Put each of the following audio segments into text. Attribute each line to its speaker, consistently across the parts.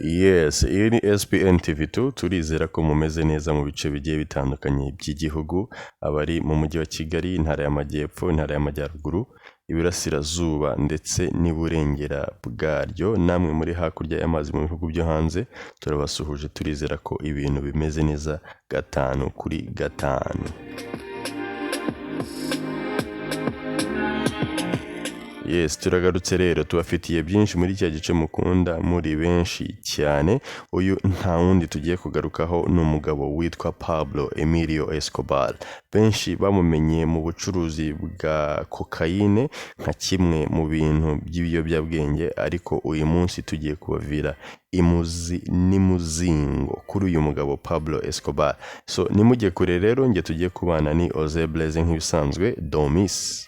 Speaker 1: Yes, iyi ni SPN TV2. Turizera ko mumeze neza mu bice bigiye bitandukanye by'igihugu, abari mu mujyi wa Kigali, intara y'Amajyepfo, intara y'Amajyaruguru, Iburasirazuba ndetse n'Iburengera bwaryo, namwe muri hakurya y'amazi mu bihugu byo hanze, turabasuhuje, turizera ko ibintu bimeze neza gatanu kuri gatanu. Yes, turagarutse rero, tubafitiye byinshi muri cya gice mukunda muri benshi cyane. Uyu nta wundi tugiye kugarukaho, ni umugabo witwa Pablo Emilio Escobar. Benshi bamumenye mu bucuruzi bwa kokayine nka kimwe mu bintu by'ibiyobyabwenge, ariko uyu munsi tugiye kubavira imuzi n'imuzingo kuri uyu mugabo Pablo Escobar. So nimujye kure rero, njye tugiye kubana ni Oze Blaise nk'ibisanzwe, Domis.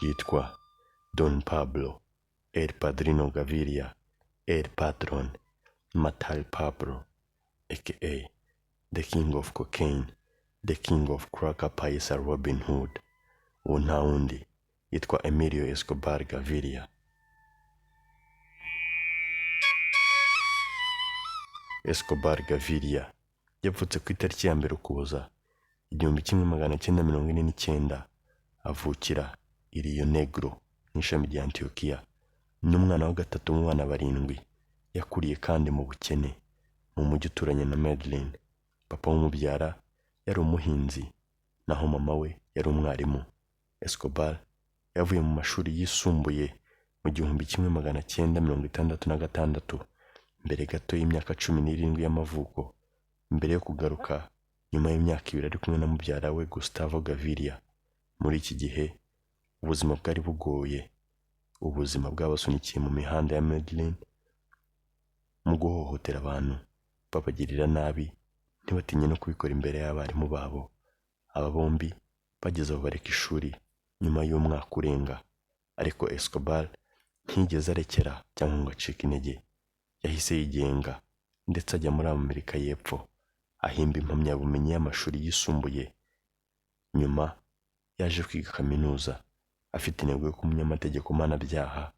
Speaker 1: Yitwa Don Pablo El Padrino Gaviria El Patron Matal Pablo aka The King of Cocaine, The King of Cracker Paisa, Robin Hood. Uwo nta wundi yitwa Emilio Escobar Gaviria. Escobar Gaviria yavutse ku itariki ya 1 Ukuboza 1949, avukira i Rio Negro mu ishami rya Antioquia. Ni umwana wa gatatu mu bana barindwi. Yakuriye kandi mu bukene mu mujyi uturanye na Medellin. Papa w'umubyara yari umuhinzi, naho mama we yari umwarimu. Escobar yavuye mu mashuri yisumbuye mu 1966, mbere gato y'imyaka 17 y'amavuko, mbere yo kugaruka nyuma y'imyaka 2 ari kumwe na mubyara we Gustavo Gaviria. Muri iki gihe ubuzima bwari bugoye, ubuzima bwabasunikiye mu mihanda ya Medellin mu guhohotera abantu, babagirira nabi, ntibatinye no kubikora imbere y'abarimu babo. Aba bombi bageze aho bareka ishuri nyuma y'umwaka urenga, ariko Escobar ntiyigeze arekera cyangwa ngo acike intege. Yahise yigenga ndetse ajya muri Amerika y'Epfo, ahimba impamyabumenyi y'amashuri yisumbuye. Nyuma yaje kwiga kaminuza afite intego yo kuba umunyamategeko mpanabyaha,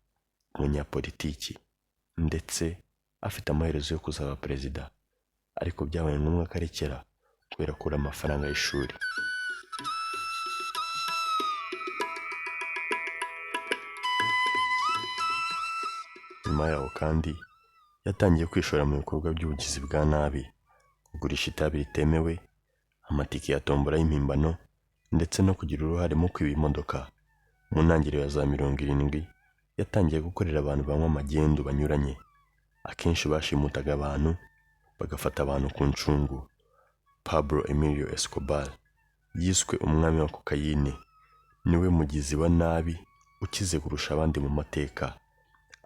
Speaker 1: umunyapolitiki ndetse afite amaherezo yo kuzaba perezida, ariko byabaye ngombwa ko arekera kubera kubura amafaranga y'ishuri. Nyuma yaho kandi yatangiye kwishora mu bikorwa by'ubugizi bwa nabi, kugurisha itabi ritemewe, amatike ya tombora y'impimbano ndetse no kugira uruhare mu kwiba imodoka. Mu ntangiriro ya za 70 yatangiye gukorera abantu banywa magendu banyuranye. Akenshi bashimutaga abantu, bagafata abantu ku ncungu. Pablo Emilio Escobar yiswe umwami wa kokayine, niwe mugizi wa nabi ukize kurusha abandi mu mateka.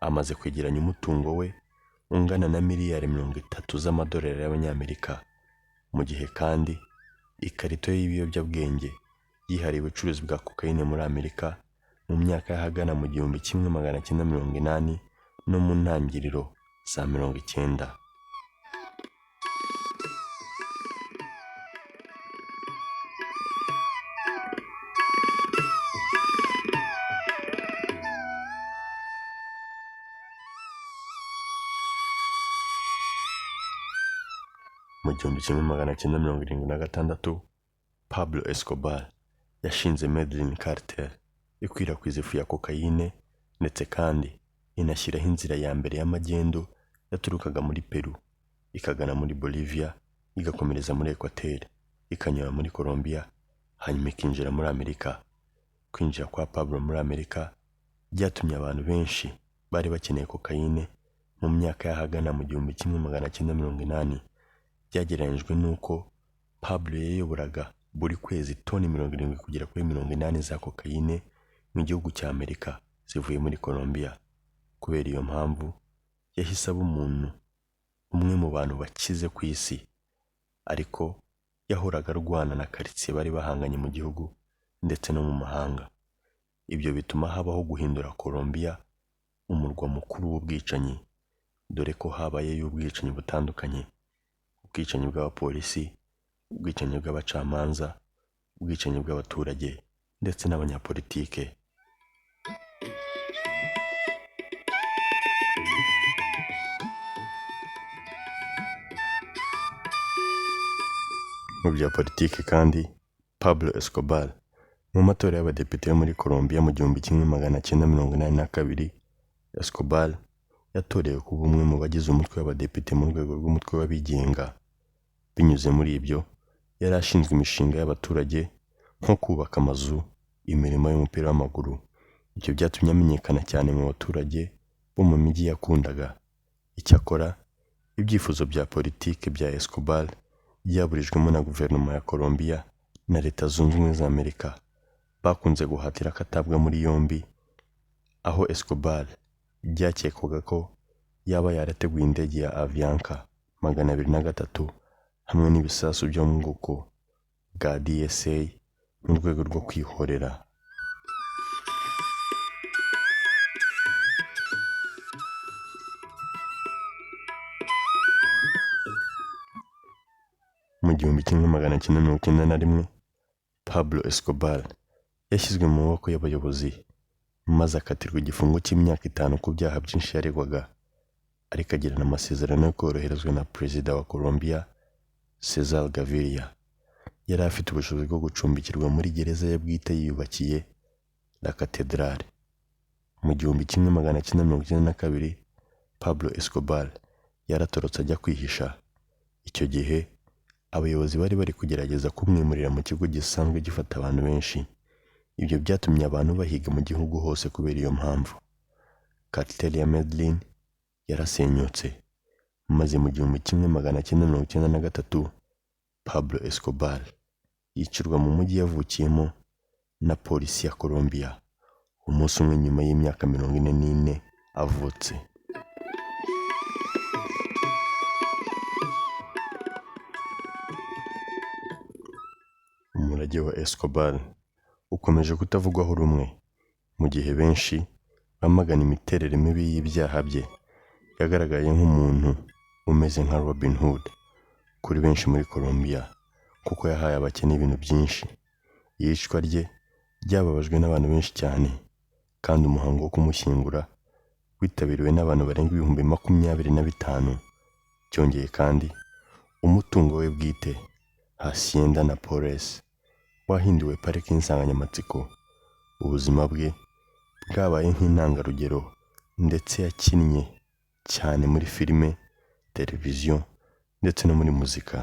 Speaker 1: Amaze kwegeranya umutungo we ungana na miliyari 30 z'amadolari y'Abanyamerika, mu gihe kandi ikarito y'ibiyobyabwenge yihariye ubucuruzi bwa kokayine muri Amerika mu myaka y'ahagana mu 1980 no mu ntangiriro za 90. Mu 1976 Pablo Escobar yashinze Medellin Cartel ikwirakwiza ifu ya kokayine, ndetse kandi inashyiraho inzira ya mbere y'amagendu yaturukaga muri Peru ikagana muri Bolivia, igakomereza muri Equateur, ikanyura muri Colombia, hanyuma ikinjira muri Amerika. Kwinjira kwa Pablo muri Amerika byatumye abantu benshi bari bakeneye kokayine mu myaka y'ahagana mu 1980. Byagereranyijwe n'uko Pablo yayoboraga buri kwezi toni 70 kugera kuri 80 za kokayine mu gihugu cya Amerika zivuye muri Colombia. Kubera iyo mpamvu yahise aba umuntu umwe mu bantu bakize ku isi, ariko yahoraga arwana na karitsiye bari bahanganye mu gihugu ndetse no mu mahanga. Ibyo bituma habaho guhindura Colombia umurwa mukuru w'ubwicanyi. dore ko habayeyo ubwicanyi butandukanye: ubwicanyi bw'abapolisi, ubwicanyi bw'abacamanza, ubwicanyi bw'abaturage ndetse n'abanyapolitike. Mu bya politiki kandi, Pablo Escobar mu matora y'abadepite yo muri Colombia mu 1982, Escobar yatorewe kuba umwe mu bagize umutwe w'abadepite mu rwego rw'umutwe w'abigenga. Binyuze muri ibyo, yari ashinzwe imishinga y'abaturage nko kubaka amazu, imirimo y'umupira w'amaguru. Ibyo byatumye amenyekana cyane mu baturage bo mu mijyi yakundaga. Icyakora, ibyifuzo bya politiki bya Escobar byaburijwemo na guverinoma ya Colombia na Leta Zunze Ubumwe za Amerika, bakunze guhatira ko atabwa muri yombi, aho Escobar byakekwaga ko yaba yarateguye indege ya Avianca 203 hamwe n'ibisasu byo mu bwoko bwa DSA mu rwego rwo kwihorera. Mu 1991, Pablo Escobar yashyizwe mu maboko y'abayobozi maze akatirwa igifungo cy'imyaka 5 ku byaha byinshi yaregwaga, ariko agirana amasezerano yo koroherezwa na Perezida wa Colombia Cesar Gaviria. Yari afite ubushobozi bwo gucumbikirwa muri gereza ye bwite yiyubakiye La Catedrale. Mu 1992, Pablo Escobar yaratorotse ajya kwihisha. Icyo gihe abayobozi bari bari kugerageza kumwimurira mu kigo gisanzwe gifata abantu benshi. Ibyo byatumye abantu bahiga mu gihugu hose kubera iyo mpamvu. Cartel ya Medellin yarasenyutse, maze mu 1993 Pablo Escobar yicirwa mu mujyi yavukiyemo na polisi ya Colombia, umunsi umwe nyuma y'imyaka 44 avutse. Umurage wa Escobar ukomeje kutavugwaho rumwe, mu gihe benshi bamagana imiterere mibi y'ibyaha bye. Yagaragaye nk'umuntu umeze nka Robin Hood kuri benshi muri Colombia, kuko yahaye abakene ibintu byinshi. Iyicwa rye ryababajwe n'abantu benshi cyane, kandi umuhango wo kumushyingura witabiriwe n'abantu barenga 25,000. Byongeye kandi, umutungo we bwite Hacienda Nápoles wahinduwe pariki y'insanganyamatsiko. Ubuzima bwe bwabaye nk'intangarugero, ndetse yakinnye cyane muri filime, televiziyo ndetse no muri muzika.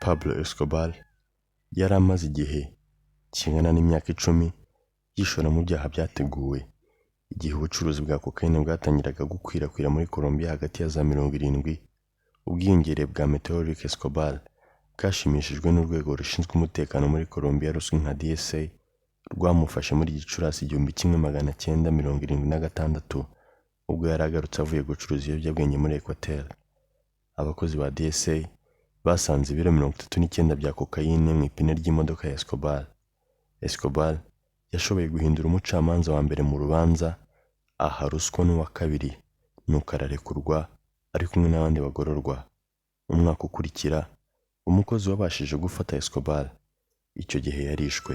Speaker 1: Pablo Escobar yari amaze igihe kingana n'imyaka 10 yishora mu byaha byateguwe, igihe ubucuruzi bwa kokayine bwatangiraga gukwirakwira muri Colombia hagati ya za 70. Ubwiyongere bwa Meteoric Escobar bwashimishijwe n'urwego rushinzwe umutekano muri Colombia ruzwi nka DSA, rwamufashe muri Gicurasi 1976 ubwo yari agarutse avuye gucuruza ibiyobyabwenge muri Equateur. Abakozi ba DSA basanze ibiro 39 bya kokayine mu ipine ry'imodoka ya Escobar. Escobar yashoboye guhindura umucamanza wa mbere mu rubanza, aha ruswa n'uwa kabiri, nuko ararekurwa ari kumwe n'abandi bagororwa. Umwaka ukurikira, umukozi wabashije gufata Escobar icyo gihe yarishwe.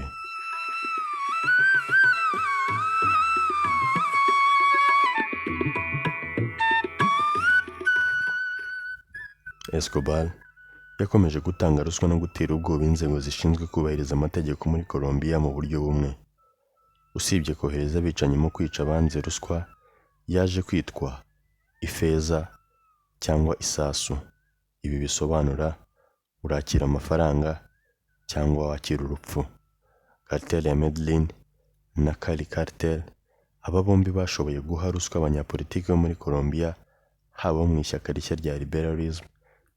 Speaker 1: Escobar yakomeje gutanga ruswa no gutera ubwoba inzego zishinzwe kubahiriza amategeko muri Colombia mu buryo bumwe. Usibye kohereza abicanyi mu kwica abanze ruswa, yaje kwitwa ifeza cyangwa isasu. Ibi bisobanura urakira amafaranga cyangwa wakira urupfu. Cartel ya Medellin na Cali Cartel, aba bombi bashoboye guha ruswa abanyapolitiki bo muri Colombia, haba mu ishyaka rishya rya Liberalism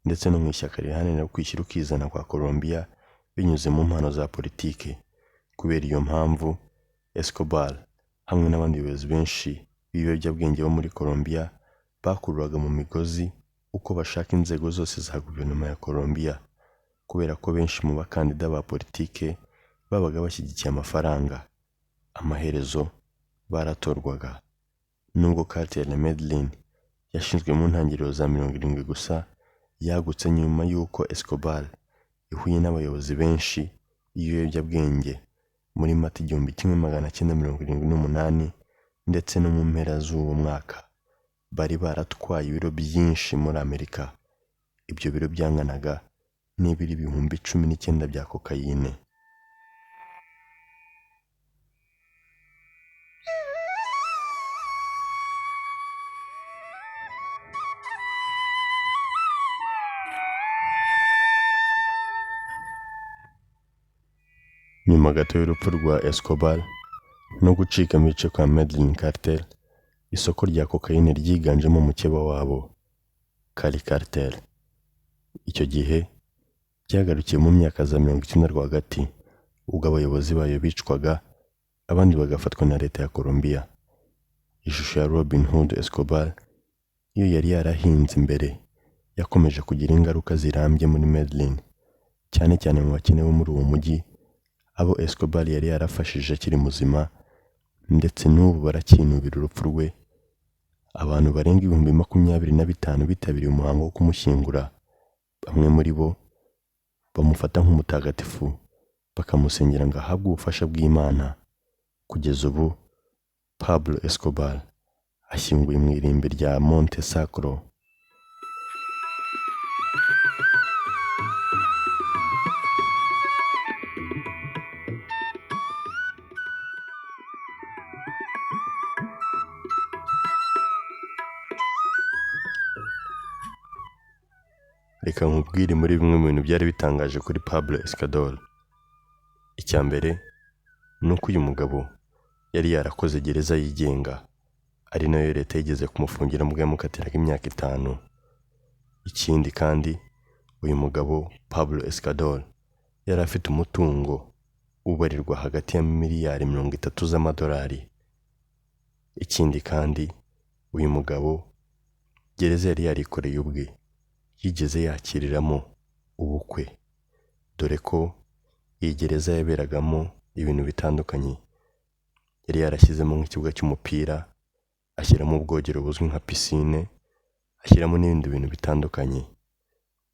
Speaker 1: ndetse no mu ishyaka riharanira kwishyira ukizana kwa Colombia binyuze mu mpano za politiki. Kubera iyo mpamvu, Escobar hamwe n'abandi bayobozi benshi b'ibiyobyabwenge bo muri Colombia bakururaga mu migozi uko bashaka inzego zose za guverinoma ya Colombia, kubera ko benshi mu bakandida ba politike babaga bashyigikiye amafaranga. Amaherezo baratorwaga. Nubwo Cartel ya Medellin yashinzwe mu ntangiriro za 70 gusa, yagutse nyuma y'uko Escobar ihuye n'abayobozi benshi b'ibiyobyabwenge muri Mata 1978 ndetse no mu mpera z'uwo mwaka bari baratwaye ibiro byinshi muri Amerika. Ibyo biro byanganaga n'ibiro 19,000 bya kokayine. Nyuma gato y'urupfu rwa Escobar no gucikamo ibice kwa Medellin Cartel, isoko rya kokayine ryiganjemo umukeba wabo Cali Cartel. Icyo gihe byagarukiye mu myaka za 90 rwagati, ubwo abayobozi bayo bicwaga, abandi bagafatwa na leta ya Colombia. Ishusho ya Robin Hood Escobar iyo yari yarahinze imbere yakomeje kugira ingaruka zirambye muri Medellin, cyane cyane mu bakene bo muri uwo mujyi, abo Escobar yari yarafashije akiri muzima, ndetse n'ubu baracyinubira urupfu rwe. Abantu barenga 25,000 bitabiriye umuhango wo kumushyingura. Bamwe muri bo bamufata nk'umutagatifu, bakamusengera ngo ahabwe ubufasha bw'Imana. Kugeza ubu Pablo Escobar ashyinguye mu irimbi rya Monte Sacro. Reka nkubwire muri bimwe mu bintu byari bitangaje kuri Pablo Escobar. Icya mbere ni uko uyu mugabo yari yarakoze gereza yigenga, ari nayo leta yigeze kumufungiramo ubwo yamukatiraga imyaka 5. Ikindi kandi uyu mugabo Pablo Escobar yari afite umutungo ubarirwa hagati ya miliyari 30 z'amadolari. Ikindi kandi uyu mugabo gereza yari yarikoreye ubwe yigeze yakiriramo ubukwe, dore ko iyi gereza yaberagamo ibintu bitandukanye. Yari yarashyizemo nk'ikibuga cy'umupira, ashyiramo ubwogero buzwi nka pisine, ashyiramo n'ibindi bintu bitandukanye.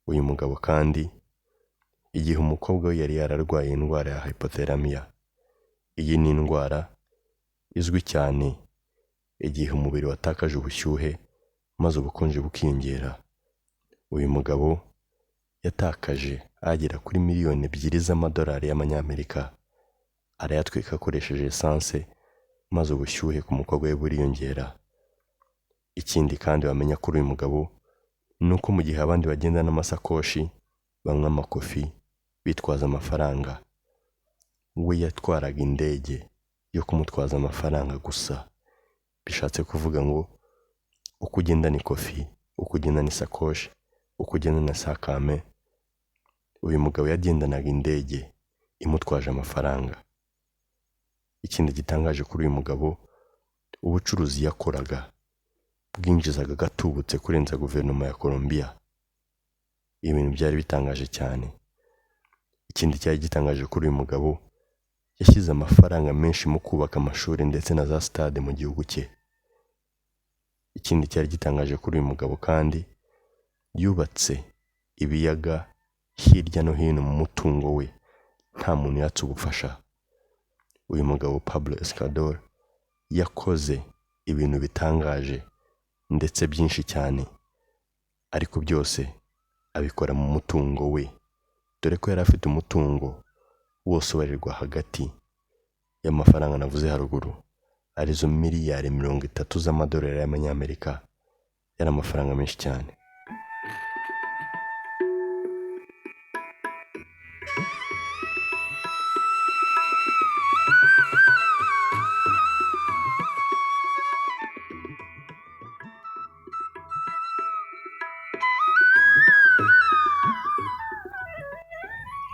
Speaker 1: Uyu mugabo kandi igihe umukobwa we yari yararwaye indwara ya hypothermia, iyi ni indwara izwi cyane igihe umubiri watakaje ubushyuhe maze ubukonje bukiyongera. Uyu mugabo yatakaje agera kuri miliyoni 2 z'amadolari y'amanyamerika, arayatwika akoresheje esanse, maze ubushyuhe ku mukobwa we buriyongera. Ikindi kandi wamenya kuri uyu mugabo ni uko mu gihe abandi bagenda n'amasakoshi, banywa amakofi, bitwaza amafaranga, we yatwaraga indege yo kumutwaza amafaranga gusa. Bishatse kuvuga ngo uko ugendana ikofi, uko ugendana isakoshi, uko ugendana sakame, uyu mugabo yagendanaga indege imutwaje amafaranga. Ikindi gitangaje kuri uyu mugabo, ubucuruzi yakoraga bwinjizaga agatubutse kurenza guverinoma ya Colombia. Ibintu byari bitangaje cyane. Ikindi cyari gitangaje kuri uyu mugabo, yashyize amafaranga menshi mu kubaka amashuri ndetse na za stade mu gihugu cye. Ikindi cyari gitangaje kuri uyu mugabo kandi, yubatse ibiyaga hirya no hino mu mutungo we, nta muntu yatse ubufasha. Uyu mugabo Pablo Escobar yakoze ibintu bitangaje ndetse byinshi cyane, ariko byose abikora mu mutungo we, dore ko yari afite umutungo wose ubarirwa hagati y'amafaranga navuze haruguru, arizo miliyari 30 z'amadolari y'amanyamerika. Yari amafaranga menshi cyane.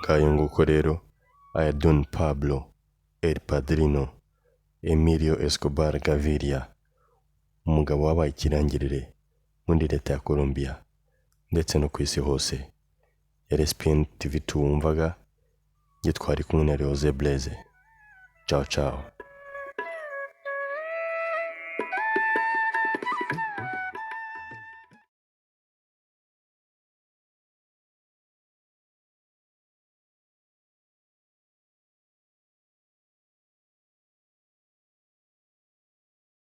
Speaker 1: Ngayo nguko rero aya Don Pablo El Padrino Emilio Escobar Gaviria, umugabo wabaye ikirangirire muri leta ya Colombia ndetse no ku isi hose. Yari SPN TV 2 wumvaga. Njye twari kumwe na Leoze Blaise. Ciao ciao.